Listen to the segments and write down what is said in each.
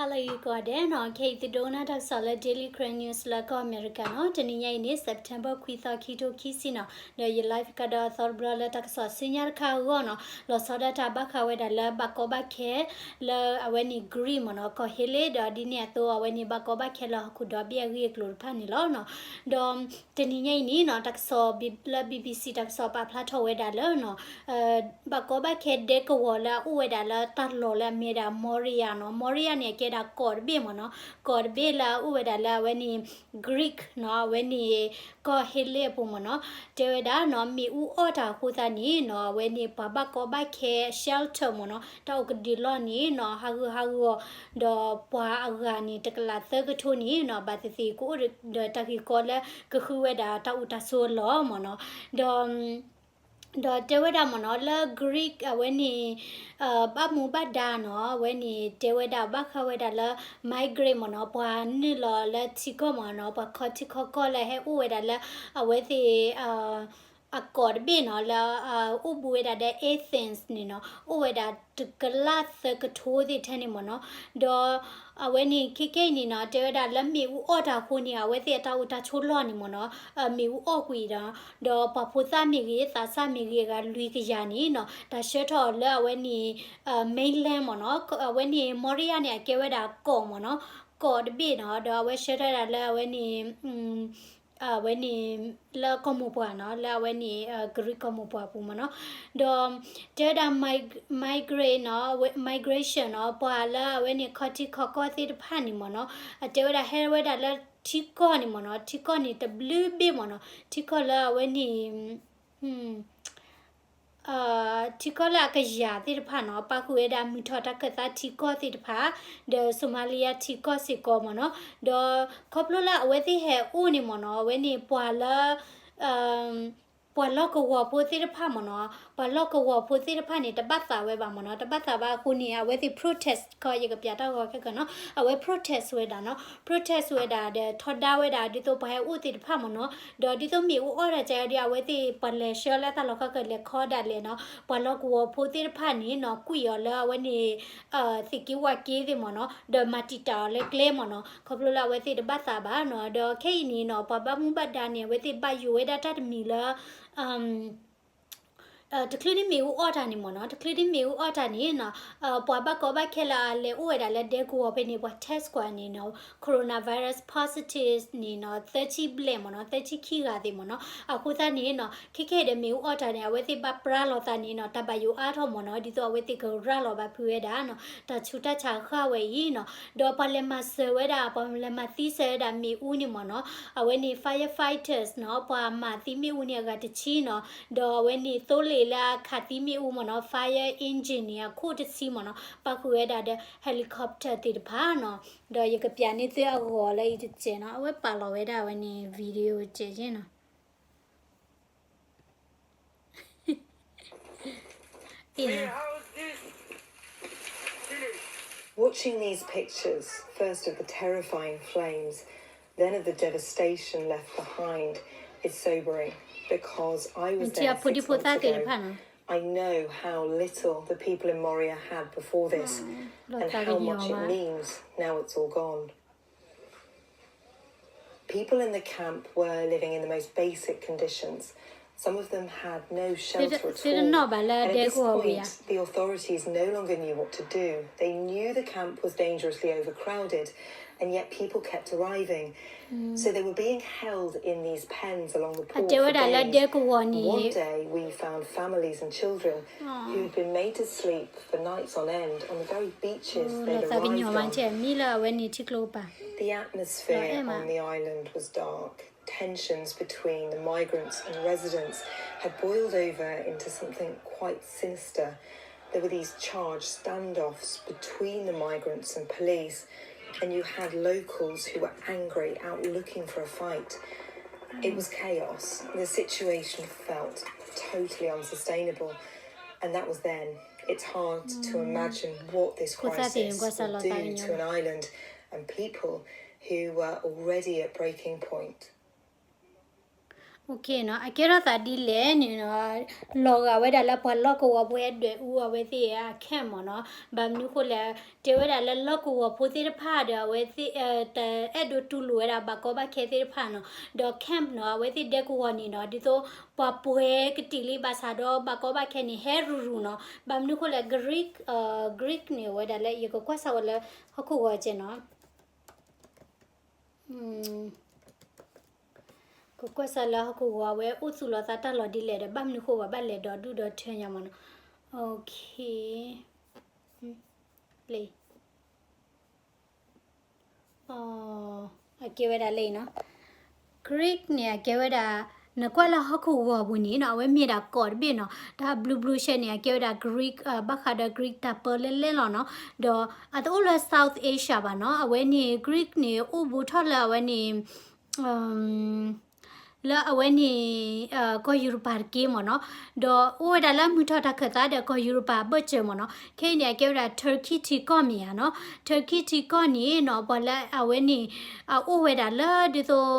Hello ယကိးဂၤဒဲးနီၤ, ခဲအံၤသုဒိကနၣ်တၢ်ကစီၣ်လၢ Daily Karen News လၢကီၢ်အမဲရကၤနီၤ. တနံၤညါအံၤန့ၣ် September ခွံသီ ခံထိခံဆံနီၤ, ဒီးယ live ကဒီးအသီတဘျီလၢတၢ်ကစီၣ်ဆူညါတခါအဂီၢ်နီၤ, လီၤဆီဒၣ်တၢ်ဘၣ်ဃးဝဲဒၣ်လၢဘၣ်ကီဘၣ်ခဲ လၢအဝဲန့ၣ် Greece မ့ၢ်နီၤ, ကီၢ် Hellas ဒီးဒ်န့ၣ်အသိးအဝဲန့ၣ် ဘၣ်ကီဘၣ်ခဲလၢဟီၣ်ခိၣ်ဒီဘ့ၣ်အဂ့ၢ်အကျိၤတဖၣ်န့ၣ်လီၤနီၤ. ဒီးတနံၤညါအံၤန့ၣ်နီၤ, တၢ်ကစီၣ်လၢ BBC တၢ်ကစီၣ်ပာ်ဖျါထီၣ်ဝဲဒၣ်လၢနီၤ ဘၣ်ကီဘၣ်ခဲဒဲကဝီၤလၢအအိၣ်ဝဲဒၣ်လၢတၢ်လီၢ်လၢအမ့ၢ်ဝဲဒၣ် Moria နီၤ. Moria န့ၣ် အကဲဒၣ်ကီၢ်တဘ့ၣ်မ့ၢ်နီၤ, ကီၢ်တဘ့ၣ်လၢအအိၣ်ဝဲဒၣ်လၢအဝဲန့ၣ် Greece နီၤ, အဝဲန့ၣ် ကီၢ် Hellas အပူၤမ့ၢ်နီၤ. တဲဝဲဒၣ်နီၤ, မ့ၣ်အူအီၣ်တၢ်အဃိသတးန့ၣ်နီၤ, အဝဲန့ၣ် ပှၤဘၣ်ကီဘၣ်ခဲ shelter မ့ၢ်နီၤ, တၢ်အိၣ်ကဒုးလီၢ်န့ၣ်နီၤ, ဟးဂူာ်ဟးဂီၤ, ဒီးပှၤအဂၤန့ၣ် တကလးသၢကထိန့ၣ်နီၤ, ဘၣ်သ့ၣ်သ့ၣ်ကအိၣ်ဒီးတၢ်ဂ့ၢ်ကီလၢ ကဃုဝဲဒၣ်တၢ်အိၣ်တၢ်ဆိးအလီၢ်မ့ၢ်နီၤ. ဒီး ဒီးတဲဝဲဒၣ်မ့ၢ်နီၤ, လၢ Greece အဝဲန့ၣ် ဘၣ်မူဘၣ်ဒါနီၤ, အဝဲန့ၣ် တဲဝဲဒၣ်ဘၣ်ဃးဝဲဒၣ်လၢ migrant မ့ၢ်နီၤ, ပှၤနုာ်လီၤလၢထံကီၢ်မ့ၢ်နီၤ, ပှၤခီထံခီကီၢ်လၢဟဲအိၣ်ဝဲဒၣ်လၢ အဝဲသ့ၣ် အကီၢ်တဘ့ၣ်နီၤ, လၢအအိၣ်ဘူးဝဲဒၣ်ဒီး Athens န့ၣ်နီၤ, အိၣ်ဝဲဒၣ်တကလးသၢကထိသ့ၣ်ထဲန့ၣ်မ့ၢ်နီၤ. ဒီးအဝဲန့ၣ်ခဲကဲအံၤန့ၣ်နီၤ, တဲဝဲဒၣ်လၢမ့ၣ်အူအီၣ်တၢ်အဃိန့ၣ် အဝဲသ့ၣ်အတၢ်အိၣ်တၢ်ဆိးလီၢ်န့ၣ်မ့ၢ်နီၤ, မ့ၣ်အူအီၣ်ကွံာ်ဒီး ဒီးပှၤဖိသၣ်မ့ၢ်ဂ့ၤ သးစၢ်မ့ၢ်ဂ့ၤ အဂၤလွံၢ်ကယၤန့ၣ်နီၤ, တၢ်ဆှၢထီၣ်အီၤလၢအဝဲန့ၣ် mainland မ့ၢ်နီၤ, အဝဲန့ၣ် Moria န့ၣ် အကဲဝဲဒၣ်ကီၢ်မ့ၢ်နီၤ, ကီၢ်တဘ့ၣ်နီၤ, ဒီးအဝဲဆှၢထီၣ်ဝဲဒၣ်လၢအဝဲန့ၣ် အဝဲန့ၣ် လၢကီၢ်မိၢ်ပှၢ်နီၤ, လၢအဝဲန့ၣ် Greece ကီၢ်မိၢ်ပှၢ်အပူၤမ့ၢ်နီၤ. ဒီးတဲဝဲဒၣ် migrate နီၤ, migration နီၤ, ပှၤလၢအဝဲန့ၣ် ခီထံခီကီၢ်သ့ၣ်တဖၣ်န့ၣ်မ့ၢ်နီၤ, အတဲဝဲဒၣ်ဟဲဝဲဒၣ်လၢထံကီၢ်န့ၣ်မ့ၢ်နီၤ, ထံကီၢ်န့ၣ်တဘျုးဘ့ၣ်မ့ၢ်နီၤ, ထံကီၢ်လၢအဝဲန့ၣ် ထံကီၢ်လၢအကယၤသ့ၣ်တဖၣ်နီၤ, ပာ်ဃုာ်ဝဲဒၣ်မုၢ်ထီၣ်တၢ်ခၢၣ်သးထံကီၢ်သ့ၣ်တဖၣ်, ဒီး Somalia ထံကီၢ်စ့ၢ်ကီးမ့ၢ်နီၤ, ဒီးခီဖျိလၢအဝဲသ့ၣ်ဟဲအိၣ်န့ၣ်မ့ၢ်နီၤ, အဝဲန့ၣ်ပှၤလၢ ပှၤလီၢ်ကဝီၤဖိသ့ၣ်တဖၣ်မ့ၢ်နီၤ, ပှၤလီၢ်ကဝီၤဖိသ့ၣ်တဖၣ်န့ၣ် တဘၣ်သးဝဲဘၣ်မ့ၢ်နီၤ, တဘၣ်သးဘၣ်အဃိန့ၣ် အဝဲသ့ၣ် protest ခီ ယကပျးတၢ်ဂီၤခဲကနီၤ, အဝဲ protest ဝဲဒၣ်နီၤ, protest ဝဲဒၣ်ဒီးထီဒါဝဲဒၣ် ဒ်သိးပှၤဟဲအိၣ်သ့ၣ်တဖၣ်မ့ၢ်နီၤ, ဒီးဒ်သိးမ့ၣ်အူအီၣ်တၢ်ကဲဒီး အဝဲသ့ၣ်ပှၤလဲၤဆှၢလၢတၢ်လီၢ်ခီကလဲၤခီဒၣ်လဲာ်နီၤ, ပှၤလီၢ်ကဝီၤဖိသ့ၣ်တဖၣ်န့ၣ်နီၤ ကွံာ်အီၤလၢအဝဲန့ၣ် သ့ၣ်က့ဝးက့သ့ၣ်မ့ၢ်နီၤ, ဒီးမၤတံာ်တာ်အီၤလၢကျဲမ့ၢ်နီၤ, ခီဖျိလၢအဝဲသ့ၣ်တဘၣ်သးဘၣ်နီၤ, ဒီးခဲအံၤန့ၣ်နီၤ ပှၤဘၣ်မူဘၣ်ဒါန့ၣ် အဝဲသ့ၣ်ဘၣ်ယိၣ်ဝဲဒၣ်တၢ်တမံၤလၢ တချုးဒ်မ့ၣ်အူအီၣ်တၢ်န့ၣ်မ့ၢ်နီၤ, တချုးဒ်မ့ၣ်အူအီၣ်တၢ်န့ၣ်နီၤ, ပှၤဘၣ်ကီဘၣ်ခဲလၢအလဲၤအိၣ်ဝဲဒၣ်လၢဒဲကဝီၤဖဲန့ၣ် ပှၤ test ကွၢ်န့ၣ်နီၤ, coronavirus positive န့ၣ်နီၤ သၢဆံဘျဲၣ်မ့ၢ်နီၤ, သၢဆံခံဂၤသ့ၣ်မ့ၢ်နီၤ, အဃိသတးန့ၣ်နီၤ ခဲခဲအံၤဒီးမ့ၣ်အူအီၣ်တၢ်န့ၣ် အဝဲသ့ၣ်ဘၣ်ပြၢလီၤသးန့ၣ်နီၤ တၢ်ဘၣ်ယိၣ်အါထီၣ်မ့ၢ်နီၤ, ဒ်သိးအဝဲသ့ၣ်ကရၤလီၤဘၣ်ဖုးဝဲဒၣ်နီၤ တၢ်ဆူးတၢ်ဆါအဃၢ်ဝဲအံၤနီၤ, ဒီးပှၤလဲၤမၤစၢၤဝဲဒၣ် ပှၤလဲၤမၤသံစၢၤဝဲဒၣ်မ့ၣ်အူန့ၣ်မ့ၢ်နီၤ, အဝဲန့ၣ် firefighters နီၤ, ပှၤမၤသံမ့ၣ်အူန့ၣ်အဂၤတဆံနီၤ, ဒီးအဝဲန့ၣ်သိလ့ၣ်လၢအခးသံမ့ၣ်အူမ့ၢ်နီၤ, fire engine န့ၣ် အခိၣ်တဆံမ့ၢ်နီၤ, ပာ်ဃုာ်ဝဲဒၣ်ဒီး helicopter သ့ၣ်တဖၣ်နီၤ, ဒီးယကပျးန့ၢ်သုအဂီၤလၢအံၤတစဲးနီၤ, အဝဲပာ်လီၤဝဲဒၣ်အဝဲန့ၣ် video တစဲးနီၤ. Watching these pictures, first of the terrifying flames, then of the devastation left behind, is sobering because I was there six months ago. I know how little the people in Moria had before this and how much it means now it's all gone. People in the camp were living in the most basic conditions. Some of them had no shelter at all. And at this point, the authorities no longer knew what to do. They knew the camp was dangerously overcrowded, and yet people kept arriving. So they were being held in these pens along the port for days. One day we found families and children who'd been made to sleep for nights on end on the very beaches they'd arrived on. The atmosphere on the island was dark. Tensions between the migrants and residents had boiled over into something quite sinister. There were these charged standoffs between the migrants and police, and you had locals who were angry, out looking for a fight. It was chaos. The situation felt totally unsustainable, and that was then. It's hard to imagine what this crisis will do to an island and people who were already at breaking point. အ နီၤ, အကဲထီၣ်သးဒ်လဲၣ်န့ၣ်နီၤ, လီၤဂာ်ဝဲဒၣ်လၢပှၤလီၢ်ကဝီၤဖိဟဲဒွဲၣ်အူအဝဲသ့ၣ်အ camp မ့ၢ်နီၤ, ဘၣ်မနုၤဃိလဲၣ်, တဲဝဲဒၣ်လၢလီၢ်ကဝီၤဖိသ့ၣ်တဖၣ်ဒီးအဝဲသ့ၣ် တအဲၣ်ဒိးတူၢ်လိာ်ဝဲဒၣ်ဘၣ်ကီဘၣ်ခဲသ့ၣ်တဖၣ်နီၤ, ဒီး camp နီၤ, အဝဲသ့ၣ်ဒဲကဝီၤန့ၣ်နီၤ, ဒ်သိးပှၤပှဲၤကတံာ်လံဘၣ်ဆၣ်ဒီးဘၣ်ကီဘၣ်ခဲန့ၣ် ဟဲရူၤရူၤနီၤ, ဘၣ်မနုၤဃိလဲၣ် Greek, Greek န့ၣ်ဝဲဒၣ်လၢ ယကကွၢ်စၢ်ဝဲလၢဟီၣ်ခိၣ်ဂီၤကဲနီၤ ကကွၢ်စၢ်လၢဟီၣ်ခိၣ်ဂီၤ အဝဲအိၣ်သူၣ်လီၤသးတၢ်လီၤဒ်လဲၣ်ဒီး ဘၣ်မနုၤဃိပှၤဘၣ်လဲၤဒီးဒူၣ်ဒီးထၢညါမ့ၢ်နီၤ, လၢ အကဲဝဲဒၣ်လၢအံၤနီၤ, Greek န့ၣ် အကဲဝဲဒၣ် နကွၢ်လၢဟီၣ်ခိၣ်ဂီၤပူၤန့ၣ်နီၤ, အဝဲမ့ၢ်ဒၣ်ကီးတဘ့ၣ်နီၤ, တၢ် blue blue ရှဲန့ၣ် အကဲဝဲဒၣ် Greek, ဘၣ်ဃးဒီး Greek တၢ်ပၢလၢလဲၣ်လီၤနီၤ, ဒီးအတအိၣ်လၢ South Asia ဘၣ်နီၤ, အဝဲန့ၣ် Greek န့ၣ် အိၣ်ဘူးထီၣ်လၢအဝဲန့ၣ် လၢအဝဲန့ၣ် ကီၢ်ယူရပၤတက့ၢ်မ့ၢ်နီၤ, ဒီးအိၣ်ဝဲဒၣ်လၢမုၢ်ထီၣ်တၢ်ခၢၣ်သးဒီးကီၢ်ယူရပၤအဘၢၣ်စၢၤမ့ၢ်နီၤ, ခဲအံၤန့ၣ် အကဲဝဲဒၣ် Turkey ထံကီၢ်မ့ၢ်ဧါနီၤ, Turkey ထံကီၢ်န့ၣ်နီၤ, ပှၤလၢအဝဲန့ၣ် အအိၣ်ဝဲဒၣ်လၢဒ်သိး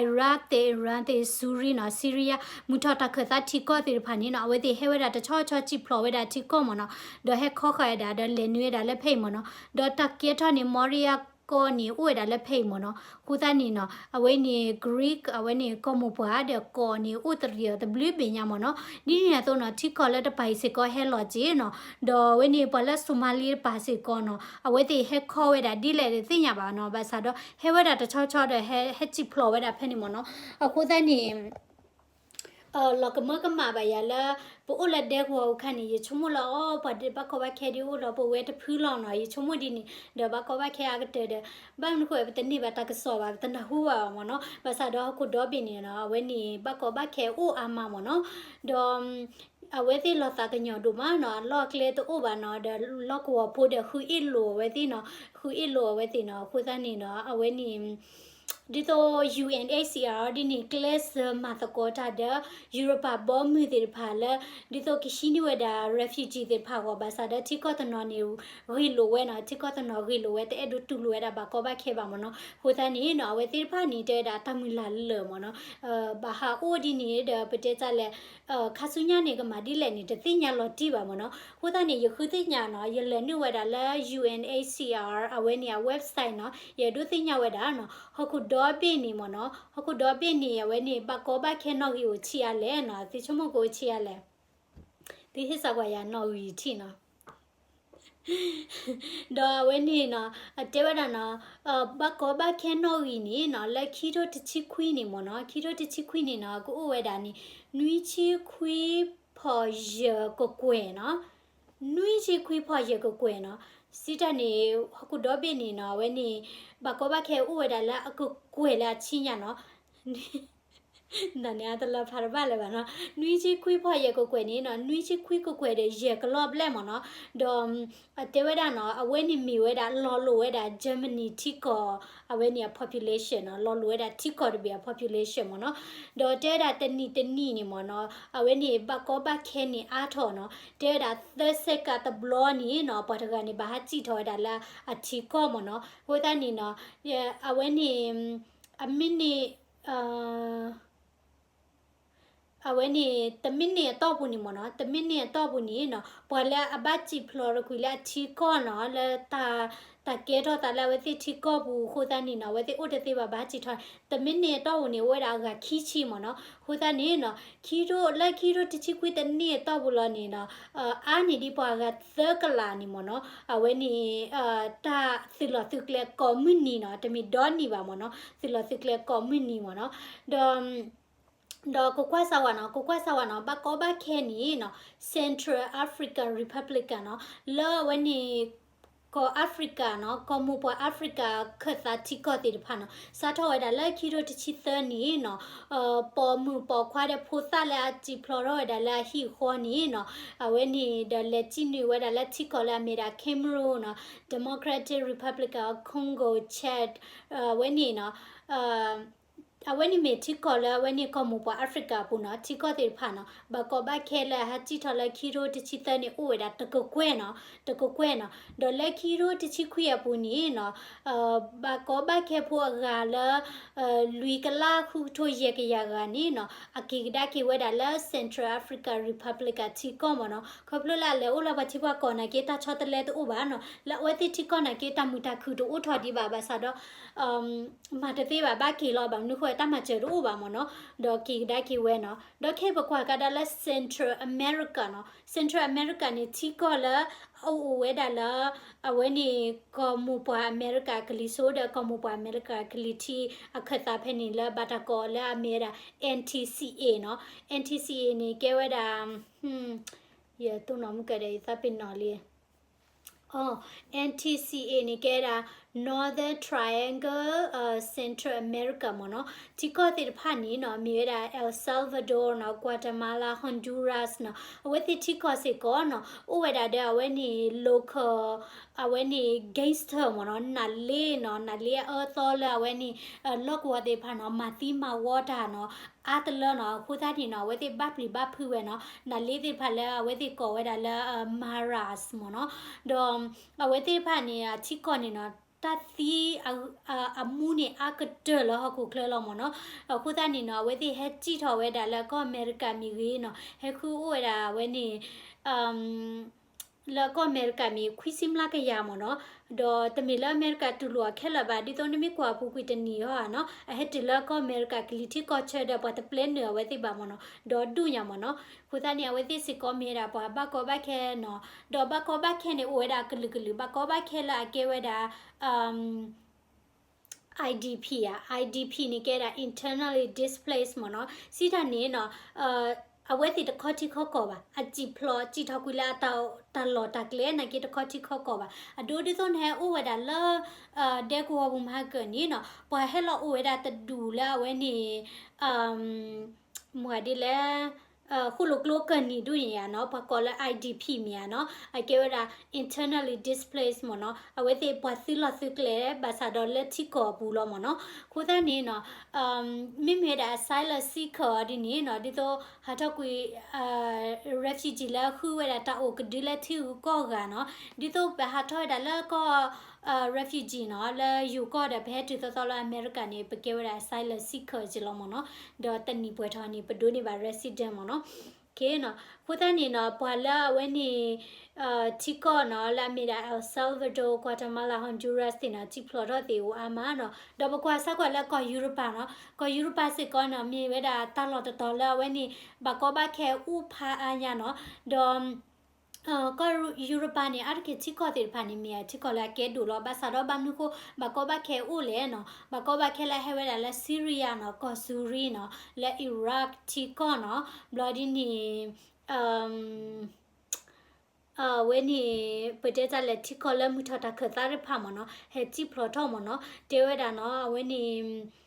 Iraq သ့ၣ် Iran သ့ၣ် Syria နီၤ, Syria မုၢ်ထီၣ်တၢ်ခၢၣ်သးထံကီၢ်သ့ၣ်တဖၣ်န့ၣ်နီၤ, အဝဲသ့ၣ်ဟဲဝဲဒၣ်တဆီဆီစံၣ်ဖျိးဝဲဒၣ်ထံကီၢ်မ့ၢ်နီၤ, ဒီးဟဲခီဃာ်ဝဲဒၣ် ဒီးလဲၤနုာ်ဝဲဒၣ်လၢဖဲအံၤမ့ၢ်နီၤ, ဒီးတၢ်ကဲထီၣ်န့ၣ် Moria ကီၢ်န့ၣ် အိၣ်ဝဲဒၣ်လၢဖဲအံၤမ့ၢ်နီၤ, အဃိသတးန့ၣ်နီၤ, အဝဲန့ၣ် Greek အဝဲန့ၣ်ကီၢ်မိၢ်ပှၢ်ဒီးကီးန့ၣ် အိၣ်တရံးအီၤတဘျုးဘ့ၣ်ညါမ့ၢ်နီၤ, ဒ်န့ၣ်အသိးနီၤ, ထံကီၢ်လၢတပၤအံၤစ့ၢ်ကီးဟဲလီၤက့ၤနီၤ, ဒီးအဝဲန့ၣ်ပှၤလၢ Somali တပၤစ့ၢ်ကီးနီၤ, အဝဲသ့ၣ်ဟဲခီဝဲဒၣ်ဒ်လဲၣ်တသ့ၣ်ညါဘၣ်နီၤ, ဘၣ်ဆၣ်ဒီးဟဲဝဲဒၣ်တဆီဆီဒီး ဟဲစံၣ်ဖျိးဝဲဒၣ်ဖဲန့ၣ်မ့ၢ်နီၤ, အဃိသတးန့ၣ် လီၤကမၢကမၣ်ဘၣ်ယၤလၢ ပအိၣ်လၢဒဲကဝီၤအခါန့ၣ် ယဆိကမိၣ်လၢအီၤ ပှၤဘၣ်ကီဘၣ်ခဲဒ်အိၣ်ဒီးပဝဲတဖုလီၤနီၤ, ယဆိကမိၣ်ဒ်န့ၣ် ဒီးဘၣ်ကီဘၣ်ခဲအါကတၢၢ်ဒီး ဘၣ်မနုၤဃိ ပတန့ၢ်ဘၣ်တၢ်ကစီၣ်ဘၣ် ပတနၢ်ဟူဘၣ်မ့ၢ်နီၤ, ဘၣ်ဆၣ်ဒီးဟီၣ်ခိၣ်ဒီဘ့ၣ်န့ၣ်နီၤ အဝဲန့ၣ် ဘၣ်ကီဘၣ်ခဲအိၣ်အါမးမ့ၢ်နီၤ, ဒီး အဝဲသ့ၣ်လီၤသးကညီၤဒိၣ်မးနီၤ, အလီၢ်အကျဲတအိၣ်ဘၣ်နီၤ, ဒီးလီၢ်ကဝီၤဖိဒီးဃုအ့ၣ်လိာ်အဝဲသ့ၣ်နီၤ, ဃုအ့ၣ်လိာ်အဝဲသ့ၣ်နီၤ, အဃိသတးန့ၣ်နီၤ အဝဲန့ၣ် ဒ်သိး UNHCR ဒ်န့ၣ် ကျဲးစၢးမၤသကိးတၢ်ဒီး ယူရပၤဘီမုၢ်သ့ၣ်တဖၣ်လၢ ဒ်သိးကဟံးန့ၢ်ဝဲဒၣ် refugee သ့ၣ်တဖၣ်အဂီၢ် ဘၣ်ဆၣ်ဒီးထံကီၢ်တနီၤန့ၣ် ဂ့ၤလိာ်ဝဲနီၤ, ထံကီၢ်တနီၤဂ့ၤလိာ်ဝဲ တအဲၣ်ဒိးတူၢ်လိာ်ဝဲဒၣ်ဘၣ်ကီဘၣ်ခဲဘၣ်မ့ၢ်နီၤ, အဃိသတးန့ၣ်နီၤ အဝဲသ့ၣ်တဖၣ်န့ၣ် တဲဝဲဒၣ်တၢ်မုၢ်လၢ်လၢာ်မ့ၢ်နီၤ, ဘၣ်ဟးအိၣ်ဒ်န့ၣ်ဒီး ပတဲတၢ်လဲၣ် ခါဆူညါန့ၣ် ကမၤဒ်လဲၣ်န့ၣ် တသ့ၣ်ညါလီၤတံၢ်ဘၣ်မ့ၢ်နီၤ. အဃိသတးန့ၣ် ယဃုသ့ၣ်ညါနီၤ, ယလဲၤနုာ်ဝဲဒၣ်လၢ ယူဢၣ်အၣ် ယူဢၣ်အၣ် ယူၢ်အၣ် အဝဲန့ၣ် အ website နီၤ, ယအဲၣ်ဒိးသ့ၣ်ညါဝဲဒၣ်နီၤ, ဟီၣ်ခိၣ်ဒီဘ့ၣ်န့ၣ်မ့ၢ်နီၤ, ဟီၣ်ခိၣ်ဒီဘ့ၣ်န့ၣ် အဝဲန့ၣ် ဘၣ်ကီဘၣ်ခဲနီၣ်ဂံၢ်အိၣ်ဆံးအါလဲၣ်နီၤ, သုဆိကမိၣ်ကအိၣ်ဆံးအါလဲၣ်, သုဟ့ၣ်စးကွၢ်ယၤနီၣ်ဂံၢ်ထံၣ်နီၤ. ဒီးအဝဲန့ၣ်နီၤ, အတဲဝဲဒၣ်နီၤ, ဘၣ်ကီဘၣ်ခဲနီၣ်ဂံၢ်န့ၣ်နီၤ, လၢခံထိတဆံခွံန့ၣ်မ့ၢ်နီၤ, ခံထိတဆံခွံန့ၣ်နီၤ, ကအိၣ်ဝဲဒၣ်န့ၣ် နွံဆံခွံဖီၣ်ယဲၢ်ကကွဲၢ်နီၤ, နွံဆံခွံဖီၣ်ယဲၢ်ကကွဲၢ်နီၤ. စံးတၢ်န့ၣ် ဟီၣ်ခိၣ်ဒီဘ့ၣ်န့ၣ်နီၤ, အဝဲန့ၣ် ဘၣ်ကီဘၣ်ခဲအိၣ်ဝဲဒၣ်လၢအကကွဲၢ်လၢအဆံညါနီၤ. တၢ်န့ၣ်အတလၢဖးတဘၣ်လၢၤဘၣ်နီၤ, နွံဆံခွံဖီၣ်ယဲၢ်ကကွဲၢ်န့ၣ်နီၤ, နွံဆံခွံကကွဲၢ်ဒီးယဲၢ်ကလီၢ်ဘျဲၣ်မ့ၢ်နီၤ. ဒီး အတဲဝဲဒၣ်နီၤ, အဝဲန့ၣ်မ့ၢ်ဝဲဒၣ် လီၤလိာ်ဝဲဒၣ် Germany ထံကီၢ် အဝဲန့ၣ်အ population နီၤ, လီၤလိာ်ဝဲဒၣ်ထံကီၢ်တဘ့ၣ်အ population မ့ၢ်နီၤ. ဒီးတဲဝဲဒၣ်တနံၣ်တနံၣ်န့ၣ်မ့ၢ်နီၤ, အဝဲန့ၣ်ဘၣ်ကီဘၣ်ခဲန့ၣ်အါထီၣ်နီၤ, တဲဝဲဒၣ်သၢစဲကးတဘျီန့ၣ်နီၤ, ပှၤတဂၤန့ၣ် ဘၣ်ဟးစံၣ်ထီၣ်ဝဲဒၣ်လၢအထံကီၢ်မ့ၢ်နီၤ. အဃိသတးန့ၣ်နီၤ, အဝဲန့ၣ် အမ့ၢ်န့ၣ် အဝဲန့ၣ် တမ့ၢ်န့ၢ်အတီၢ်ပူၤန့ၣ်မ့ၢ်နီၤ, တမ့ၢ်န့ၢ်အတီၢ်ပူၤန့ၣ်နီၤ, ပှၤလၢအဘၣ်စံၣ်ဖျိးတကွံာ်လၢအထံကီၢ်နီၤ, လၢတၢ် တၢ်ကဲထီၣ်သးလၢအဝဲသ့ၣ်ထံကီၢ်ပူၤအဃိသတးန့ၣ်နီၤ, အဝဲသ့ၣ်အိၣ်တသ့ဘၣ်ဘၣ်စံၣ်ထီၣ်, တမ့ၢ်န့ၢ်အတီၢ်ပူၤန့ၣ် အိၣ်ဝဲဒၣ်အဂၤခံဆံမ့ၢ်နီၤ. အဃိသတးန့ၣ်နီၤ, ခံထိ လၢခံထိတဆံခွံတန့ၢ်အတီၢ်ပူၤလီၤန့ၣ်နီၤ, အါန့ၢ်ဒံးပှၤဂၤသၢကလးန့ၣ်မ့ၢ်နီၤ, အဝဲန့ၣ် တၢ်သုးလီၢ်သုးကျဲကိးမုၢ်နံၤနီၤ, တမ့ၢ်ဒီနံၤဘၣ်မ့ၢ်နီၤ, သုးလီၢ်သုးကျဲကိးမုၢ်နံၤမ့ၢ်နီၤ. ဒီး ဒီးကကွၢ်စၢ်ဝဲနီၤ, ကကွၢ်စၢ်ဝဲနီၤ, ဘၣ်ကီဘၣ်ခဲန့ၣ်နီၤ, Central African Republic နီၤ, လၢအဝဲန့ၣ် ကီၢ် Africa နီၤ, ကီၢ်မိၢ်ပှၢ် Africa ခၢၣ်သးထံကီၢ်သ့ၣ်တဖၣ်နီၤ, စးထီၣ်ဝဲဒၣ်လၢခံထိတဆံသၢန့ၣ်နီၤ, ပိာ်မုၣ်ပိာ်ခွါဒီးဖိသၣ်လၢအစံၣ်ဖျိးထီၣ်ဝဲဒၣ်လၢအဟံၣ်အဃီန့ၣ်နီၤ, အဝဲန့ၣ်ဒီးလဲၤစံၣ်နုာ်ဝဲဒၣ်လၢထံကီၢ်လၢအမ့ၢ်ဒၣ် Cameroon နီၤ, Democratic Republic of Congo, Chad ဝဲန့ၣ်နီၤ, အဝဲန့ၣ်မ့ၢ်ထံကီၢ်လၢအဝဲန့ၣ်ကီၢ်မိၢ်ပှၢ်အဖရံကၤအပူၤနီၤ, ထံကီၢ်သ့ၣ်တဖၣ်နီၤ, ဘၣ်ကီဘၣ်ခဲလၢအဟဲစံၣ်ထီၣ်လၢခံကထိတဆံသၢန့ၣ် အိၣ်ဝဲဒၣ်တကကွဲၢ်နီၤ, တကကွဲၢ်နီၤ. ဒီးလၢခံကထိတဆံခွံအပူၤန့ၣ်နီၤ, ဘၣ်ကီဘၣ်ခဲဖိအဂၤလၢ လွံၢ်ကလးဃုကထိယဲၢ်ကယၤဂၤန့ၣ်နီၤ, အက့ၤကဒါက့ၤဝဲဒၣ်လၢ Central African Republic အထံကီၢ်မ့ၢ်နီၤ. ခီဖျိလၢအလဲၤအိၣ်လၢပှၤထံပှၤကီၢ်နာ်က့ တၢ်ဆီတလဲတအိၣ်ဘၣ်နီၤ, လၢအဝဲသ့ၣ်ထံကီၢ်နာ်က့ တၢ်မုာ်တၢ်ခုၣ်တအိၣ်ထီၣ်ဒံးဘၣ် ဘၣ်ဆၣ်ဒီး မၤတသ့ဘၣ် ဘၣ်က့ၤလီၤ. ဘၣ်မနုၤဃိ တၢ်မၤစၢၤတအိၣ်ဘၣ်မ့ၢ်နီၤ, ဒီးက့ၤကဒါက့ၤဝဲနီၤ. ဒီးခဲအံၤပကွၢ်ကဒါလၢ Central America နီၤ, Central America န့ၣ် ထံကီၢ်လၢအအိၣ်ဝဲဒၣ်လၢ အဝဲန့ၣ် ကီၢ်မိၢ်ပှၢ်အမဲရကၤကလံၤစိးဒီး ကီၢ်မိၢ်ပှၢ်အမဲရကၤကလံၤထံးအခၢၣ်သးဖဲန့ၣ် လၢဘၣ်တၢ်ကိးလၢအမ့ၢ်ဝဲဒၣ် N T C A နီၤ. N T C A န့ၣ်ကဲဝဲဒၣ် ယသိၣ်နီၣ်မုၢ်ကဒီး ယသးပ့ၤနီၣ်လံ N T C A န့ၣ်ကဲဒၣ် Northern Triangle Central America မ့ၢ်နီၤ. ထံကီၢ်သ့ၣ်တဖၣ်န့ၣ်နီၤ မ့ၢ်ဝဲဒၣ် El Salvador နီၤ, Guatemala, Honduras နီၤ. အဝဲသ့ၣ်ထံကီၢ်စ့ၢ်ကီးနီၤ အိၣ်ဝဲဒၣ်ဒီးအဝဲန့ၣ် local အဝဲန့ၣ် gangster မ့ၢ်နီၤ, နးလ့နီၤ, နးလ့အအၢသီလၢအဝဲန့ၣ် လီၢ်ကဝီၤသ့ၣ်တဖၣ်နီၤ မၤသံမၤဝီတၢ်နီၤ အါတလၢနီၤ. အဃိသတးန့ၣ်နီၤ အဝဲသ့ၣ်ဘၣ်ပျံၤဘၣ်ဖုးဝဲနီၤ, နးလ့သ့ၣ်တဖၣ်လၢအဝဲသ့ၣ်ကိးဝဲဒၣ်လၢ maras မ့ၢ်နီၤ. ဒီးအဝဲသ့ၣ်တဖၣ်န့ၣ် အထံကီၢ်န့ၣ်နီၤ တၢ်သံ အမူန့ၣ်အါကတၢၢ်လၢဟီၣ်ခိၣ်ချၢလီၤမ့ၢ်နီၤ. အဃိသတးန့ၣ်နီၤ အဝဲသ့ၣ်ဟဲစံၣ်ထီၣ်ဝဲဒၣ်လၢကီၢ်အမဲရကၤမ့ၢ်ဂ့ၤနီၤ, ဟဲဃုအိၣ်ဝဲဒၣ်အဝဲန့ၣ် လၢကီၢ်အမဲရကၤမ့ၢ် ခွံဆံမျးကယၤမ့ၢ်နီၤ. ဒီးတမ့ၢ်လၢအမဲရကၤတူၢ်လိာ်အခဲလၢာ်ဘၣ်, ဒ်သိးနမ့ၢ်ကွၢ်အပူၤကွံာ်တနံၣ်ဟီဧါနီၤ, အဟဲတုၤလၢကီၢ်အမဲရကၤကလံၤထံးကီၢ်ဆၢဒီး ပှၤတပျဲနုာ်အဝဲသ့ၣ်ဘၣ်မ့ၢ်နီၤ, ဒီဒူၣ်ညါမ့ၢ်နီၤ. အဃိသတးန့ၣ် အဝဲသ့ၣ်စ့ၢ်ကီးမ့ၢ်ဝဲဒၣ်ပှၤဘၣ်ကီဘၣ်ခဲနီၤ, ဒီးဘၣ်ကီဘၣ်ခဲန့ၣ် အိၣ်ဝဲဒၣ်ကလုာ်ကလုာ်, ဘၣ်ကီဘၣ်ခဲလၢအကဲဝဲဒၣ် I D P ဧါ, I D P န့ၣ်ကဲဒၣ် internally displaced မ့ၢ်နီၤ. စံးတၢ်န့ၣ်နီၤ, အဝဲသ့ၣ်တခီထံခီကီၢ်ဘၣ်, အစံၣ်ဖျိးစံၣ်ထီၣ်ကွံာ်လၢအတၢ်လီၢ်တၢ်ကျဲနာ်က့တခီထံခီကီၢ်ဘၣ်. အဒိဒ်သိးနဟဲအိၣ်ဝဲဒၣ်လၢ ဒဲကဝီၤပူၤမၤကၢၢ်န့ၣ်နီၤ, ပှၤဟဲလီၤအိၣ်ဝဲဒၣ်တဒူၣ်လၢအဝဲန့ၣ် မ့ၢ်ဒ်လဲၣ်, ဃိၣ်လိာ်ကျိကၢၢ်နံၤဒူၣ်န့ၣ်ဧါနီၤ, ပှၤကိးလၢ I D P မ့ၢ်ဧါနီၤ, အကဲဝဲဒၣ် internally displaced မ့ၢ်နီၤ, အဝဲသ့ၣ်ပှၤသုးလီၢ်သုးကျဲ ဘၣ်ဆၣ်ဒီးလၢထံကီၢ်အပူၤလီၤမ့ၢ်နီၤ. အဃိသတးန့ၣ်နီၤ, မ့မ့ၢ်ဝဲဒၣ် asylum seeker ဒ်န့ၣ်နီၤ, ဒ်သိးဟးထီၣ်ကွံာ် refugee လၢဃုဝဲဒၣ်တၢ်အိၣ်ကဒုလၢထံဂုၤကီၢ်ဂၤနီၤ, ဒ်သိးပဟးထီၣ်ဝဲဒၣ်လၢကီၢ် refugee နီၤ, လၢယိၤကီၢ်ဒီး ပဟဲတုၤသီသီလၢအမဲရကၤန့ၣ် ပကဲဝဲဒၣ် asylum seeker က့လီၤမ့ၢ်နီၤ. ဒီးတနံၣ်ပှဲၤထီၣ်န့ၣ် ပဒိးန့ၢ်ဘၣ် resident မ့ၢ်နီၤ. အဃိသတးန့ၣ်နီၤ, ပှၤလၢအဝဲန့ၣ် ထံကီၢ်နီၤ, လၢအမ့ၢ်ဒၣ် El Salvador, Guatemala, Honduras သ့ၣ်နီၤ, စံၣ်ဖျိးထီၣ်သ့ၣ်အိၣ်အါမးနီၤ. ဒီးပကွၢ်စၢ်ကွၢ်လၢကီၢ်ယူရပၤနီၤ, ကီၢ်ယူရပၤစ့ၢ်ကီးနီၤ, မ့ၢ်ဝဲဒၣ်တၢ်လီၢ်တတီၤလၢအဝဲန့ၣ် ဘၣ်ကီဘၣ်ခဲအိၣ်ဖးအါညါနီၤ. ဒီး ကီၢ်ယူရပၤန့ၣ် အါတက့ၢ်ထံကီၢ်သ့ၣ်တဖၣ်န့ၣ် မ့ၢ်ထံကီၢ်လၢအကဲဒိၣ်လီၤ. ဘၣ်ဆၣ်ဒီးဘၣ်မနုၤဃိ ဘၣ်ကီဘၣ်ခဲအိၣ်လဲၣ်နီၤ, ဘၣ်ကီဘၣ်ခဲလၢအဟဲဝဲဒၣ်လၢ Syria နီၤ, ကီၢ် Syria နီၤ, လၢ Iraq ထံကီၢ်နီၤ, ဘျီဒ်န့ၣ် အဝဲန့ၣ် ပတဲတၢ်လဲၣ် ထံကီၢ်လၢမုၢ်ထီၣ်တၢ်ခၢၣ်သးတဖၣ်မ့ၢ်နီၤ, ဟဲစံၣ်ဖျိးထီၣ်မ့ၢ်နီၤ, တဲဝဲဒၣ်နီၤ, အဝဲန့ၣ်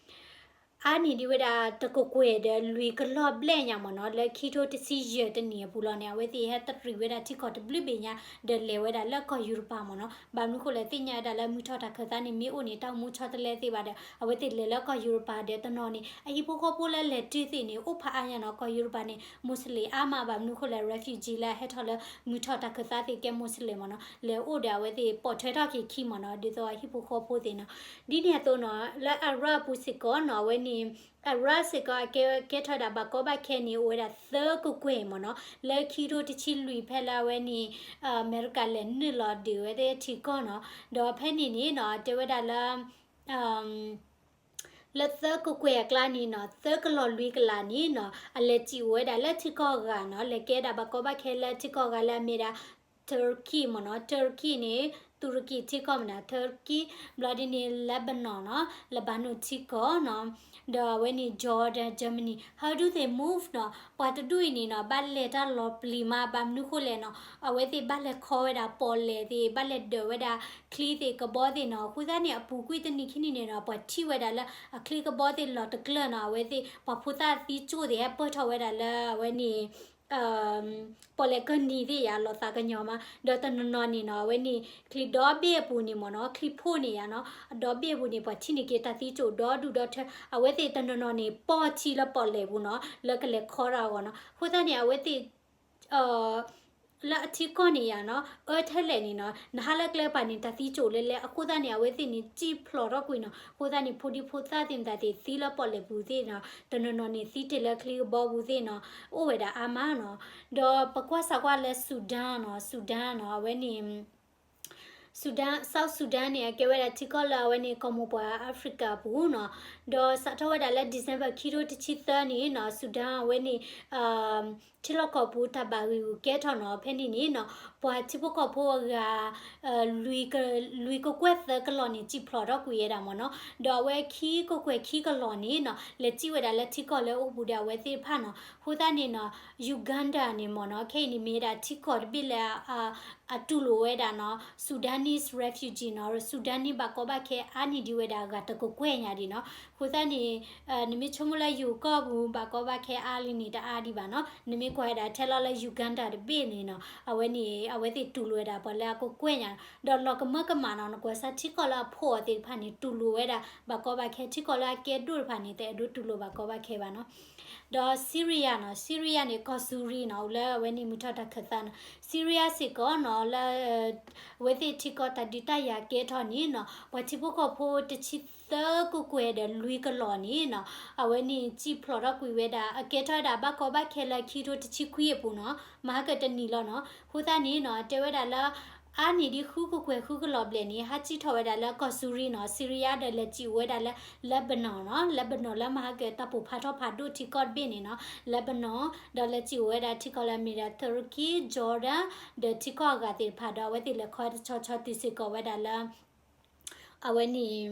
အါန့ၢ်ဒံးဝဲဒၣ်တကကွဲၢ်ဒီးလွံၢ်ကလီၢ်ဘျဲၣ်ညါမ့ၢ်နီၤ, လၢခံထိတဆံယဲၢ်တနံၣ်အပူၤလီၤန့ၣ် အဝဲသ့ၣ်ဟဲတရံးဝဲဒၣ်ထံကီၢ်တဘျုးဘ့ၣ်ညါ ဒီးလဲၤဝဲဒၣ်လၢကီၢ်ယူရပၤမ့ၢ်နီၤ. ဘၣ်မနုၤဃိလဲၣ် သ့ၣ်ညါဝဲဒၣ်လၢမုၢ်ထီၣ်တၢ်ခၢၣ်သးန့ၣ် မ့ၢ်အိၣ်န့ၣ် တၢ်အိၣ်မူဆီတလဲသ့ဘၣ်ဒီး အဝဲသ့ၣ်လဲၤလၢကီၢ်ယူရပၤဒီးတနီၤန့ၣ် အဟံၣ်ဖိဃီဖိလၢလဲၤတုၤသ့ၣ်န့ၣ် အိၣ်ဖးအါညါနီၤ. ကီၢ်ယူရပၤန့ၣ် Muslim အါမး ဘၣ်မနုၤဃိလဲၣ် refugee လၢအဟဲထီၣ်လၢမုၢ်ထီၣ်တၢ်ခၢၣ်သးသ့ၣ်ကဲ Muslim မ့ၢ်နီၤ, လဲၤအိၣ်ဒီးအဝဲသ့ၣ်ပိာ်ထွဲထီၣ်က့ၤခံမ့ၢ်နီၤ, ဒ်သိးအဟံၣ်ဖိဃီဖိသ့ၣ်နီၤ. ဒ်န့ၣ်အသိးနီၤ လၢ Iraq အပူၤစ့ၢ်ကီးနီၤ, အဝဲန့ၣ် Iraq စ့ၢ်ကီး အကဲ ကဲထီၣ်ဝဲဒၣ်ဘၣ်ကီဘၣ်ခဲန့ၣ် အိၣ်ဝဲဒၣ်သၢကကွဲၢ်မ့ၢ်နီၤ, လၢခံကထိတဆံလွံၢ်ဖဲလၢအဝဲန့ၣ် အမဲရကၤလဲၤနုာ်လီၤဒုးဝဲသ့ၣ်ထံကီၢ်နီၤ. ဒီးဖဲန့ၣ်န့ၣ်နီၤ တဲဝဲဒၣ်လၢ လၢသၢကကွဲၢ်အကျါန့ၣ်နီၤ, သၢကလီၢ်လွံၢ်ကလးန့ၣ်နီၤ, အလဲၤစံၣ်အိၣ်ဝဲဒၣ်လၢထံကီၢ်အဂၤနီၤ, လဲၤကဲဒၣ်ဘၣ်ကီဘၣ်ခဲလၢထံကီၢ်အဂၤလၢအမ့ၢ်ဒၣ် Turkey မ့ၢ်နီၤ, Turkey န့ၣ် တူရကံထံကီၢ်မ့ၢ်နီၤ, Turkey ဘျီဒ်န့ၣ် Lebanon နီၤ, Lebanon ထံကီၢ်နီၤ, ဒီးအဝဲန့ၣ် Jordan, Germany, how do they move နီၤ, ပှၤတဒူၣ်အံၤန့ၣ်နီၤ ဘၣ်လဲၤတၢ်လီၤပျံၤမး ဘၣ်မနုၤဃိလဲၣ်နီၤ, အဝဲသ့ၣ်ဘၣ်လဲၤခီဝဲဒၣ်ပီၣ်လဲၣ်သ့ၣ်, ဘၣ်လဲၤဒၢးဝဲဒၣ်ချံသ့ၣ်ကဘီသ့ၣ်နီၤ. အဃိသတးန့ၣ် အပူၤကွံာ်တနံၣ်ခံနံၣ်န့ၣ်နီၤ ပှၤထံၣ်ဝဲဒၣ်လၢအချံကဘီသ့ၣ်လီၤတကျၢၢ်နီၤ, အဝဲသ့ၣ် ပှၤဖိသၣ်သံကၠိၣ်သ့ၣ် ဟဲပၢၢ်ထီၣ်ဝဲဒၣ်လၢအဝဲန့ၣ် ပီၣ်လဲၣ်ကၢၢ်နံၤသ့ၣ်ယၤ လီၤသးကညီၤမး ဒီးတနီၤနီၤန့ၣ်နီၤ အဝဲန့ၣ် ချံဒီဘ့ၣ်အပူၤန့ၣ်မ့ၢ်နီၤ ချံဖိန့ၣ်ယၤနီၤ အဒီဘ့ၣ်အပူၤန့ၣ် ပှၤထံၣ်န့ၢ်က့ၤတၢ်သံကၠိၣ်ဒီဒူၣ်ဒီထၢ အဝဲသ့ၣ်တနီၤနီၤန့ၣ် ပီၢ်ထံလၢပီၣ်လဲၣ်ပူၤနီၤ လၢကလဲၤခီတၢ်အဂီၢ်နီၤ အဃိသတးန့ၣ် အဝဲသ့ၣ် လၢအထံကီၢ်န့ၣ်ယၤနီၤ အၢထဲလဲၣ်န့ၣ်နီၤ နဟးလၢကျဲကပၤန့ၣ် တၢ်သံကၠိၣ်လဲလဲ အဃိသတးန့ၣ် အဝဲသ့ၣ်န့ၣ် စံၣ်ဖျိးထီၣ်ကွံာ်နီၤ အဃိသတးန့ၣ် ဖိဒံဖိသၣ်သ့ၣ်မတၤသ့ၣ် သံလၢပီၣ်လဲၣ်ပူၤသ့ၣ်နီၤ တနီၤနီၤန့ၣ် သံတ့ၢ်လၢချံကဘီပူၤသ့ၣ်နီၤ အိၣ်ဝဲဒၣ်အါမးနီၤ ဒီးပကွၢ်စးကွၢ်လၢ Sudan နီၤ Sudan နီၤ အဝဲန့ၣ် Sudan South Sudan န့ၣ် အကဲဝဲဒၣ်ထံကီၢ်လၢအဝဲန့ၣ် ကီၢ်မိၢ်ပှၢ် Africa အပူၤနီၤ ဒီးစးထီၣ်ဝဲဒၣ်လၢ December ခံထိတဆံသၢန့ၣ်နီၤ Sudan အဝဲန့ၣ် ထံလီၢ်ကီၢ်ပူၤတၢ်ဘၣ်ဂံာ်ဂူာ်ကဲထီၣ်နီၤ ဖဲန့ၣ်န့ၣ်နီၤ ပှၤထံဖိကီၢ်ဖိအဂၤ လွံၢ်ကကွဲၢ်သၢကလီၢ်န့ၣ် စံၣ်ဖျိးထီၣ်ကွံာ်ဝဲဒၣ်မ့ၢ်နီၤ ဒီးအဝဲခံကကွဲၢ်ခံကလီၢ်န့ၣ်နီၤ လဲၤစံၣ်ဝဲဒၣ်လၢထံကီၢ်လၢအိၣ်ဘူးဒီးအဝဲသ့ၣ်တဖၣ်နီၤ အဃိသတးန့ၣ်နီၤ Uganda န့ၣ်မ့ၢ်နီၤ ခဲအံၤန့ၣ်မ့ၢ်ဝဲဒၣ်ထံကီၢ်တဘ့ၣ်လၢ အတူၢ်လိာ်ဝဲဒၣ်နီၤ Sudanese refugee နီၤ Sudanese ဘၣ်ကီဘၣ်ခဲအါန့ၢ်ဒံးဝဲဒၣ်အဂၤတကကွဲၢ်ညါဒံးနီၤ အဃိသတးန့ၣ် နမ့ၢ်ဆိကမိၣ်လၢယိၤကီၢ်ပူၤ ဘၣ်ကီဘၣ်ခဲအါလံန့ၣ် တအါဒံးဘၣ်နီၤ နမ့ၢ်ကွၢ်ဝဲဒၣ်ထဲလီၤလၢ Uganda တဘ့ၣ်န့ၣ်နီၤ အဝဲန့ၣ် အဝဲသ့ၣ်တူၢ်လိာ်ဝဲဒၣ်ပှၤလၢအကကွဲၢ်ညါ ဒီးလီၤကမၢကမၣ်နီၤ နကွၢ်စၢ်ထံကီၢ်လၢအဖှီၣ်အီၤသ့ၣ်တဖၣ်န့ၣ် တူၢ်လိာ်ဝဲဒၣ် ဘၣ်ကီဘၣ်ခဲ ထံကီၢ်လၢအကဲဒိၣ်တဖၣ်န့ၣ် တအဲၣ်ဒိးတူၢ်လိာ်ဘၣ်ကီဘၣ်ခဲဘၣ်နီၤ ဒီး Syria နီၤ Syria န့ၣ် ကီၢ်စူၤရံနီၤ အိၣ်လၢအဝဲန့ၣ်မုၢ်ထီၣ်တၢ်ခၢၣ်သးနီၤ Syria စ့ၢ်ကီးနီၤ လၢ အဝဲသ့ၣ်ထံကီၢ်တၢ်ဒုးတၢ်ယၤကဲထီၣ်န့ၣ်နီၤ ပှၤထံဖိကီၢ်ဖိတဆံသၢကကွဲၢ်ဒီးလွံၢ်ကလီၢ်န့ၣ်နီၤ အဝဲန့ၣ်စံၣ်ဖျိးထီၣ်ကွံာ်ဝဲဒၣ် အကဲထီၣ်ဝဲဒၣ်ဘၣ်ကီဘၣ်ခဲလၢခံထိတဆံခွံအပူၤနီၤ မၤဟါကတနံၤလီၤနီၤ အဃိသတးန့ၣ်နီၤ တဲဝဲဒၣ်လၢ အါန့ၢ်ဒံးဃုကကွဲၢ်ဃုကလီၢ်ဘျဲၣ်န့ၣ် ဟးစံၣ်ထီၣ်ဝဲဒၣ်လၢကီၢ်စူၤရံနီၤ Syria ဒီးလဲၤစံၣ်အိၣ်ဝဲဒၣ်လၢ Lebanon နီၤ Lebanon လၢမၤဟါကတၢ်ပိာ်ဖးထီၣ်ဖးဒိၣ်ထံကီၢ်တဘ့ၣ်န့ၣ်နီၤ Lebanon ဒီးလဲၤစံၣ်အိၣ်ဝဲဒၣ်ထံကီၢ်လၢအမ့ၢ်ဒၣ် Turkey Jordan ဒီးထံကီၢ်အဂၤသ့ၣ်တဖၣ်ဒီး အဝဲသ့ၣ်လဲၤခီတဆီဆီတုၤစ့ၢ်ကီးဝဲဒၣ်လၢ အဝဲန့ၣ်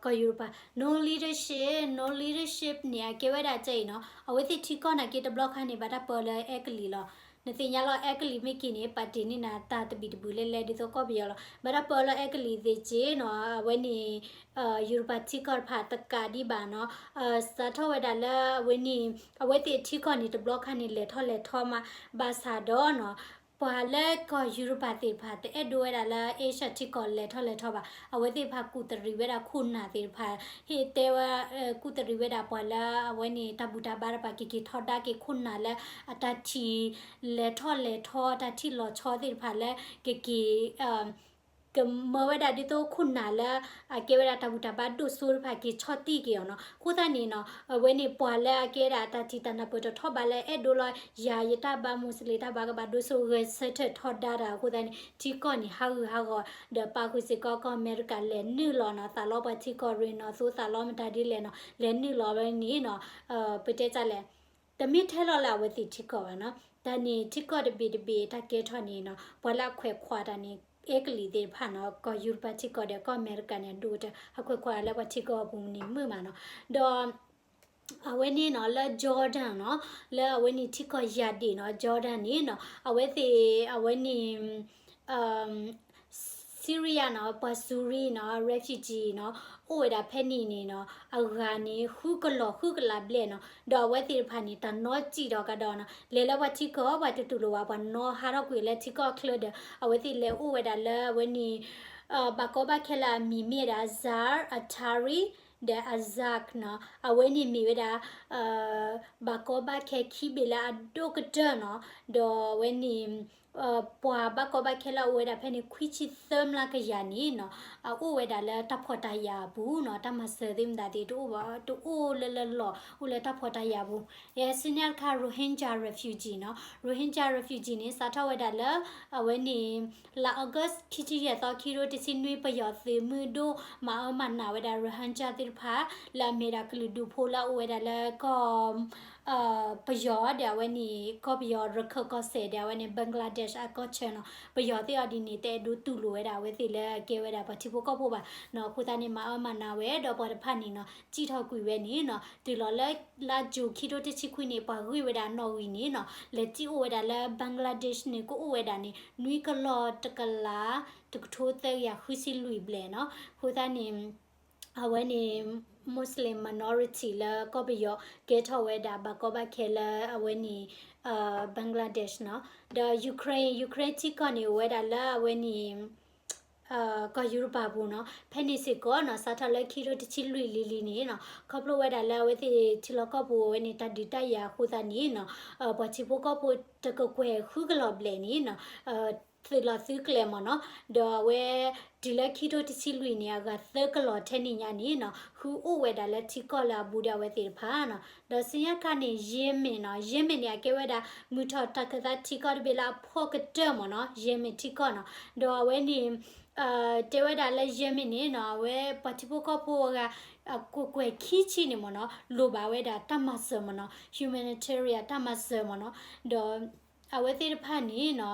ကီၢ်ယူရပၤ no leadership no leadership န့ၣ် အကဲဝဲဒၣ်ကဲအံၤနီၤ အဝဲသ့ၣ်ထံကီၢ်နာ်က့တဘျီခါန့ၣ် ဘၣ်တၢ်ပၢလၢအဲကလံးလီၤ နသ့ၣ်ညါလီၤအဲကလံးမ့ၢ်က့ၤန့ၣ် ပာ်တ့ၢ်န့ၢ်နၤတၢ်တဘံၣ်တဘုၣ်လဲၣ်လဲၣ်ဒ်သိးကီၢ်ပယီၤလီၤ ဘၣ်တၢ်ပၢလၢအဲကလံးသ့ၣ်က့ၤနီၤ အဝဲန့ၣ် ယူရပၤထံကီၢ်တဖၣ်တကးဒံးဘၣ်နီၤ စးထီၣ်ဝဲဒၣ်လၢအဝဲန့ၣ် အဝဲသ့ၣ်ထံကီၢ်န့ၣ်တဘျီခါန့ၣ် လဲၤထီၣ်လဲၤထီမး ဘၣ်ဆၣ်ဒီးနီၤ ပှၤလၢကီၢ်ယူရပၤသ့ၣ်တဖၣ် တအဲၣ်ဒိးဝဲဒၣ်လၢ Asia ထံကီၢ်လဲၤထီၣ်လဲၤထီဘၣ် အဝဲသ့ၣ်တဖၣ်ကူၣ်တရံးဝဲဒၣ်ခိၣ်နၢ်သ့ၣ်တဖၣ် ဟ့ၣ်တဲဝဲ ကူၣ်တရံးဝဲဒၣ်ပှၤလၢအဝဲန့ၣ် တၢ်ဘူၣ်တၢ်ဘါတဖၣ် က့ၤက့ၤထီဒါက့ၤခိၣ်နၢ်လၢ အတၢ်ထံၣ်လဲၤထီၣ်လဲၤထီ တၢ်ထံၣ်လီၤဆီသ့ၣ်တဖၣ်လၢ ကက့ၤ ကမၢဝဲဒၣ်ဒ်သိးခိၣ်နၢ်လၢ အကဲဝဲဒၣ်တၢ်ဘူၣ်တၢ်ဘါဒိၣ်စိတဖၣ်က့ၤဆီၣ်တံၢ်က့ၤအီၤနီၤ အဃိသတးန့ၣ်နီၤ အဝဲန့ၣ်ပှၤလၢအကဲဒၣ်တၢ်ထံၣ်တၢ်နၢ်ပၢၢ်တထီၣ်ဘးလၢအဲၣ်ဒိးလီၤ ယၤယတၢ်ဘါ Muslim တၢ်ဘါကဘၣ်ဒိၣ်စိဂဲၤဆၢထၢၣ်ထီဒါတၢ်အဃိသတးန့ၣ် ထံကီၢ်န့ၣ်ဟးဂူာ်ဟးဂီၤ ဒီးပာ်ဃုာ်စ့ၢ်ကီးကီၢ်အမဲရကၤလဲၤနုာ်လီၤနီၤ သးလီပှၤထံကီၢ်ရ့ၣ်နီၤ သိသးလီမတၤဒ်လဲၣ်နီၤ လဲၤနုာ်လီၤဝဲန့ၣ်နီၤ ပတဲတၢ်လဲၣ် တမ့ၢ်ထဲလီၤလၢအဝဲသ့ၣ်ထံကီၢ်ဘၣ်နီၤ တၢ်န့ၣ်ထံကီၢ်တဘ့ၣ်တဘ့ၣ်တၢ်ကဲထီၣ်န့ၣ်နီၤ ပှၤလၢအခွဲးခွါတၢ်န့ၣ် အဲကလံးသ့ၣ်တဖၣ်နီၤ ကီၢ်ယူရပၤထံကီၢ်ဒီးကီၢ်အမဲရကၤန့ၣ် အဒိၣ်ကတၢၢ် ဟးခွဲးခွါလၢပှၤထံကီၢ်အပူၤန့ၣ်မုာ်မးနီၤ ဒီး အဝဲန့ၣ်နီၤ လၢ Jordan နီၤ လၢအဝဲန့ၣ်ထံကီၢ်ယၤဒ့ၣ်နီၤ Jordan န့ၣ်နီၤ အဝဲသ့ၣ် အဝဲန့ၣ် Syria နီၤ ပှၤစူၤရံနီၤ refugee နီၤ အိၣ်ဝဲဒၣ်ဖဲန့ၣ်န့ၣ်နီၤ အဂၤန့ၣ် ဃုကလီၢ်ဃုကလးဘျဲၣ်နီၤ ဒီးအဝဲသ့ၣ်တဖၣ်န့ၣ် တၢ်နီၣ်စံၣ်ထီၣ်ကဒီးနီၤ လဲၤလၢပှၤထံကီၢ် ပှၤတတူၢ်လိာ်ဘၣ် ပှၤနီၣ်ဟးထီၣ်ကွံာ်လၢထံကီၢ်ချၢဒီး အဝဲသ့ၣ်လဲၤအိၣ်ဝဲဒၣ်လၢအဝဲန့ၣ် ဘၣ်ကီဘၣ်ခဲလၢအမံၤမ့ၢ်ဝဲဒၣ် Zaar Atari ဒီး Azak နီၤ အဝဲန့ၣ်မ့ၢ်ဝဲဒၣ် ဘၣ်ကီဘၣ်ခဲခံဘ့ၣ်လၢအဒိၣ်ကတၢၢ်နီၤ ဒီးအဝဲန့ၣ် ပှၤဘၣ်ကီဘၣ်ခဲလၢအအိၣ်ဝဲဒၣ်ဖဲန့ၣ် ခွံဆံသၢမျးကယၤန့ၣ်နီၤ အအိၣ်ဝဲဒၣ်လၢတၢ်ဖှီၣ်တၢ်ယာ်အပူၤနီၤ တၢ်မၤစၢၤသ့ၣ်မတၤသ့ၣ် တအိၣ်ဘၣ် တအိၣ်လၢလၢလီၢ် အိၣ်လၢတၢ်ဖှီၣ်တၢ်ယာ်အပူၤ ယဲစံးန့ၣ်တခါ Rohingya refugee နီၤ Rohingya refugee န့ၣ် စးထီၣ်ဝဲဒၣ်လၢ အဝဲန့ၣ် လါ August ခံဆံယဲၢ်သီ ခံကထိတဆံနွံ ပယီၤသုးမုၢ်ဒိၣ် မၤအၢမၤနးဝဲဒၣ် Rohingya သ့ၣ်တဖၣ် လၢအမ့ၢ်ဒၣ်ကလုာ်ဒူၣ်ဖိလၢအအိၣ်ဝဲဒၣ်လၢကီၢ် ပယီၤဒီးအဝဲန့ၣ် ကီၢ်ပယီၤရခၢၣ်ကီၢ်စဲၣ်ဒီးအဝဲန့ၣ် Bangladesh အကီၢ်ဆၢနီၤ ပယီၤသ့ၣ်အီၤဒ်န့ၣ် တအဲၣ်ဒိးတူၢ်လိာ်ဝဲဒၣ်အဝဲသ့ၣ်လၢအကဲဝဲဒၣ်ပှၤထံဖိကီၢ်ဖိဘၣ်နီၤ အဃိသတးန့ၣ် မၤအၢမၤနးဝဲဒီးပှၤတဖၣ်န့ၣ်နီၤ စံၣ်ထီၣ်ကွံာ်ဝဲန့ၣ်နီၤ တုၤလီၤလၢ လါယူၤ ခံကထိတဆံခွံန့ၣ် ပှၤဂံၢ်ဝဲဒၣ်နီၣ်ဂံၢ်န့ၣ်နီၤ လဲၤစံၣ်အိၣ်ဝဲဒၣ်လၢ Bangladesh န့ၣ် ကအိၣ်ဝဲဒၣ်န့ၣ် နွံကလီၢ်တကလး တကထိသၢကယၤဃုဆံလွံၢ်ဘျဲၣ်နီၤ အဃိသတးန့ၣ် အဝဲန့ၣ် Muslim minority လၢကီၢ်ပယီၤ ကဲထီၣ်ဝဲဒၣ်ဘၣ်ကီဘၣ်ခဲလၢအဝဲန့ၣ် Bangladesh နီၤ, ဒီး Ukraine, Ukraine ထံကီၢ်န့ၣ် အိၣ်ဝဲဒၣ်လၢအဝဲန့ၣ် ကီၢ်ယူရပၤပူၤနီၤ, ဖဲန့ၣ်စ့ၢ်ကီးနီၤ စးထီၣ်လၢခံထိတဆံလွံၢ်လံၤလံၤန့ၣ်နီၤ ခီဖျိဝဲဒၣ်လၢအဝဲသ့ၣ်ထံလီၢ်ကီၢ်ပူၤအဝဲန့ၣ် တၢ်ဒုးတၢ်ယၤအဃိသတးန့ၣ်နီၤ ပှၤထံဖိကီၢ်ဖိတကကွဲၢ်ဃုကလီၤဘျဲၣ်န့ၣ်နီၤ သုးလီၤသုးကျဲၤမ့ၢ်နီၤ, ဒီးအဝဲ တုၤလၢခံထိတဆံလွံၢ်န့ၣ် အဂၤသၢကလီၤထဲန့ၣ်ညါန့ၣ်နီၤ ဃုအိၣ်ဝဲဒၣ်လၢထံကီၢ်လၢအဘူးဒီးအဝဲသ့ၣ်တဖၣ်နီၤ, ဒီးဆူညါခါန့ၣ် Yemen နီၤ, Yemen န့ၣ် အကဲဝဲဒၣ် မုၢ်ထီၣ်တၢ်ခၢၣ်သးထံကီၢ်တဘ့ၣ်လၢအဖှီၣ်ကတၢၢ်မ့ၢ်နီၤ, Yemen ထံကီၢ်နီၤ, ဒီးအဝဲန့ၣ် တဲဝဲဒၣ်လၢ Yemen န့ၣ်နီၤ အဝဲပှၤထံဖိကီၢ်ဖိအဂၤ အကကွဲၢ်ခံဆံန့ၣ်မ့ၢ်နီၤ လိၣ်ဘၣ်ဝဲဒၣ်တၢ်မၤစၢၤမ့ၢ်နီၤ, humanitarian တၢ်မၤစၢၤမ့ၢ်နီၤ, ဒီး အဝဲသ့ၣ်တဖၣ်န့ၣ်နီၤ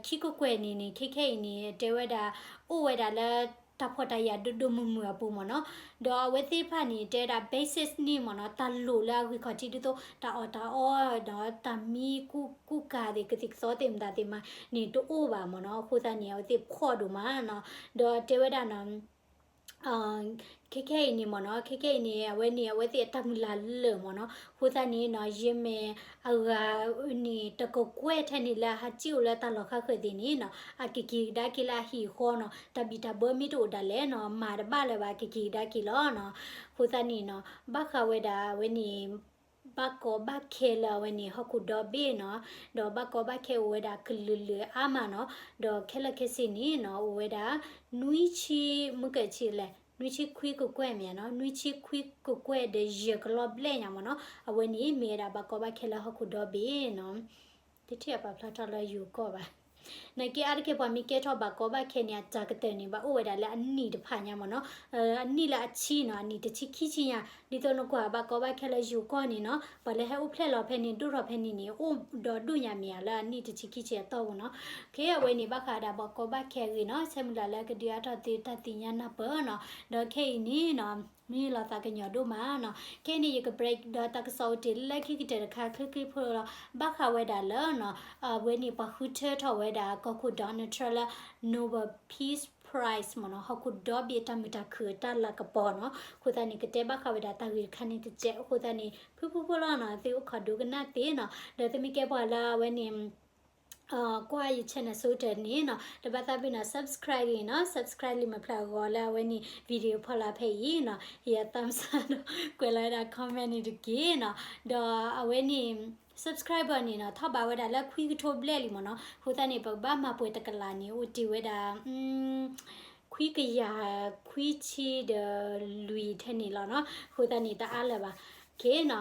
ခံကကွဲၢ်န့ၣ်န့ၣ် ခဲခဲအံၤန့ၣ် တဲဝဲဒၣ် အိၣ်ဝဲဒၣ်လၢ တၢ်ဖှီၣ်တၢ်ယာ်ဒိၣ်ဒိၣ်မုၢ်မုၢ်အပူၤမ့ၢ်နီၤ, ဒီးအဝဲသ့ၣ်တဖၣ်န့ၣ် တဲဝဲဒၣ် basic need မ့ၢ်နီၤ တၢ်လိၣ်လၢအဂံၢ်ခီၣ်ထံးဒ်သိး တၢ်အီၣ်တၢ်အီဒီးတၢ်မံကူၣ်ကူၣ်ကၤသ့ၣ် ကသံၣ်ကသီသ့ၣ်မတၤသ့ၣ်မးန့ၣ် တအိၣ်ဘၣ်မ့ၢ်နီၤ, အဃိသတးန့ၣ် အဝဲသ့ၣ်ဖှီၣ်ဒိၣ်မးနီၤ, ဒီးတဲဝဲဒၣ်နီၤ ခဲခဲအံၤန့ၣ်မ့ၢ်နီၤ, ခဲခဲအံၤန့ၣ် အဝဲန့ၣ် အဝဲသ့ၣ်အတၢ်မုၢ်လၢ်လၢာ်မ့ၢ်နီၤ, အဃိသတးန့ၣ်နီၤ Yemen အဂၤန့ၣ် တကကွဲၢ်ထဲန့ၣ်လၢအဟးစံၣ်အိၣ်လၢတၢ်လီၢ်ခါဃၢၤသ့ၣ်န့ၣ်နီၤ အကက့ၤကဒါက့ၤလၢအဟံၣ်အဃီနီၤ, တၢ်ဘံၣ်တၢ်ဘၢမ့ၢ်တအိၣ်ဒၣ်လဲာ်နီၤ မၤတဘၣ်လၢၤဘၣ် အကက့ၤကဒါက့ၤလီၤနီၤ, အဃိသတးန့ၣ်နီၤ ဘၣ်ဃးဝဲဒၣ်အဝဲန့ၣ် ဘၣ်ကီဘၣ်ခဲလၢအဝဲန့ၣ် ဟီၣ်ခိၣ်ဒီဘ့ၣ်နီၤ, ဒီးဘၣ်ကီဘၣ်ခဲအိၣ်ဝဲဒၣ်ကလုာ်လုာ်အါမးနီၤ, ဒီးခဲလၢာ်ခဲဆ့န့ၣ်နီၤ အိၣ်ဝဲဒၣ် နွံဆံ မုၢ်ကၢၢ်ဆံလဲၣ် နွံဆံခွံကကွဲၢ်မ့ၢ်နီၤ, နွံဆံခွံကကွဲၢ်ဒီးယဲၢ်ကလီၤဘျဲၣ်ညါမ့ၢ်နီၤ, အဝဲန့ၣ်မ့ၢ်ဝဲဒၣ်ဘၣ်ကီဘၣ်ခဲလၢဟီၣ်ခိၣ်ဒီဘ့ၣ်နီၤ တထံၣ်အပာ်ဖျါထီၣ်လၢယိၤကီၢ်ဘၣ်. နာ်က့အါတက့ၢ်ပှၤမ့ၢ်ကဲထီၣ်ဘၣ်ကီဘၣ်ခဲန့ၣ် အတၢ်ကတၢၢ်န့ၣ် ဘၣ်အိၣ်ဝဲဒၣ်လၢအနံၣ်တဖၣ်ညါမ့ၢ်နီၤ, အနံၣ်လၢအဆံနီၤ, အနံၣ်တဆံခံဆံညါ, ဒ်သိးနကွၢ်ဘၣ်ကီဘၣ်ခဲလၢယိၤကီၢ်န့ၣ်နီၤ, ပှၤလၢဟဲအိၣ်ဖျဲၣ်လီၤဖဲန့ၣ် ဒိၣ်ထီၣ်ဖဲန့ၣ်န့ၣ် အိၣ်ဒီးဒိၣ်ညါမ့ၢ်ဧါလၢအနံၣ်တဆံခံဆံအတီၢ်ပူၤနီၤ, ခဲအဝဲန့ၣ် ဘၣ်ဃးဒၣ်ဘၣ်ကီဘၣ်ခဲအဂ့ၢ်နီၤ, ဆၢမုၢ်လၢ်လၢကဒုးအါထီၣ်သုတၢ်သ့ၣ်ညါနၢ်ပၢၢ်နီၤ, ဒီးခဲအံၤန့ၣ်နီၤ မ့ၢ်လီၤသးကညီၤဒိၣ်မးနီၤ, ခဲအံၤန့ၣ် ယက break ဒီးတၢ်ကစီၣ်အိၣ်တ့ၢ်လၢခံကတၢၢ်တခါ ချ့ချ့ဖိလီၤ, ဘၣ်ဃးဝဲဒၣ်လၢနီၤ, အဝဲန့ၣ် ပှၤဃုထၢထီၣ်ဝဲဒၣ် ကီၢ်ခိၣ် Donald Trump လၢ Nobel Peace Prize မ့ၢ်နီၤ, ဟီၣ်ခိၣ်ဒီဘ့ၣ်တၢ်မုာ်တၢ်ခုၣ်တၢ်လၤကပီၤနီၤ, အဃိသတးန့ၣ် ကတဲဘၣ်ဃးဝဲဒၣ်တၢ်ဂ့ၢ်တခါန့ၣ်တစဲး, အဃိသတးန့ၣ် ဖုဖုဖိလီၤနီၤ, သုအိၣ်ခိးဒိကနၣ်သ့နီၤ, ဒီးသုမ့ၢ်ကဲပှၤလၢအဝဲန့ၣ် ကွၢ်ယ channel ဆိတၢ်န့ၣ်နီၤ, တဘၣ်သးဘ့ၣ်နီၤ subscribe လံနီၤ, subscribe လံမ့ၢ်ဖျါဂီၤလၢအဝဲန့ၣ် video ဖီလာ်ဖဲအံၤနီၤ, ယ thumbs up ဒီး ကွဲးလီၤဝဲဒၣ် comment န့ၣ်တက့ၢ်နီၤ, ဒီးအဝဲန့ၣ် subscriber န့ၣ်နီၤ ထီၣ်ဘးဝဲဒၣ်လၢခွံကထိဘျဲၣ်လံမ့ၢ်နီၤ, အဃိသတးန့ၣ် ပကဘၣ်မၤပှဲၤတကလးန့ၣ် အိၣ်တ့ၢ်ဝဲဒၣ် ခွံကယၤခွံဆံဒီးလွံၢ်ထဲန့ၣ်လီၤနီၤ, အဃိသတးန့ၣ် တအါလၢၤဘၣ်, ခဲနီ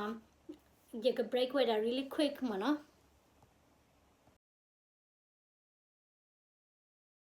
ၤ, ယက break ဝဲဒၣ် really quick မ့ၢ်နီၤ